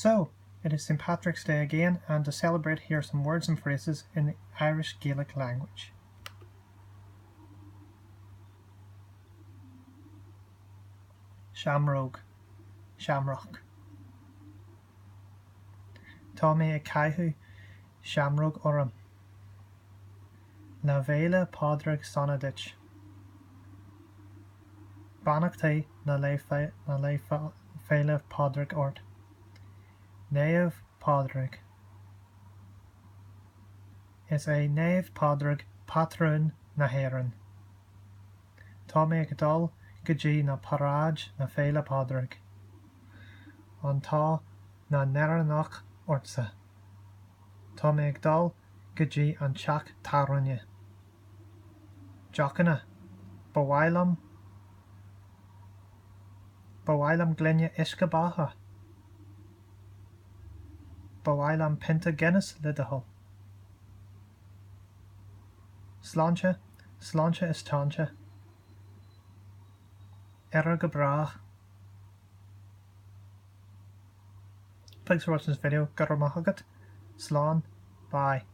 So, it is St. Patrick's Day again and to celebrate here are some words and phrases in the Irish Gaelic language. Seamróg, Shamrock. Tá mé ag caitheamh seamróg orm. Lá Fhéile Pádraig sona duit. Beannachtaí na Lá Féile Pádraig ort. Naomh Pádraig. Is é Naomh Pádraig pátrún na hÉireann. Tá mé ag dul go dtí na paráid na Féile Pádraig. An t-ádh na nÉireannach ortsa. Tá mé ag dul go dtí an teach tábhairne. Deochanna. Ba mhaith liom Ba mhaith liom gloine uisce beatha. Ba mhaith liom pionta Guinness le do thoil. Sláinte, sláinte is táinte. Éire go brách. Thanks for watching this video. Go raibh maith agat. Slán. Bye.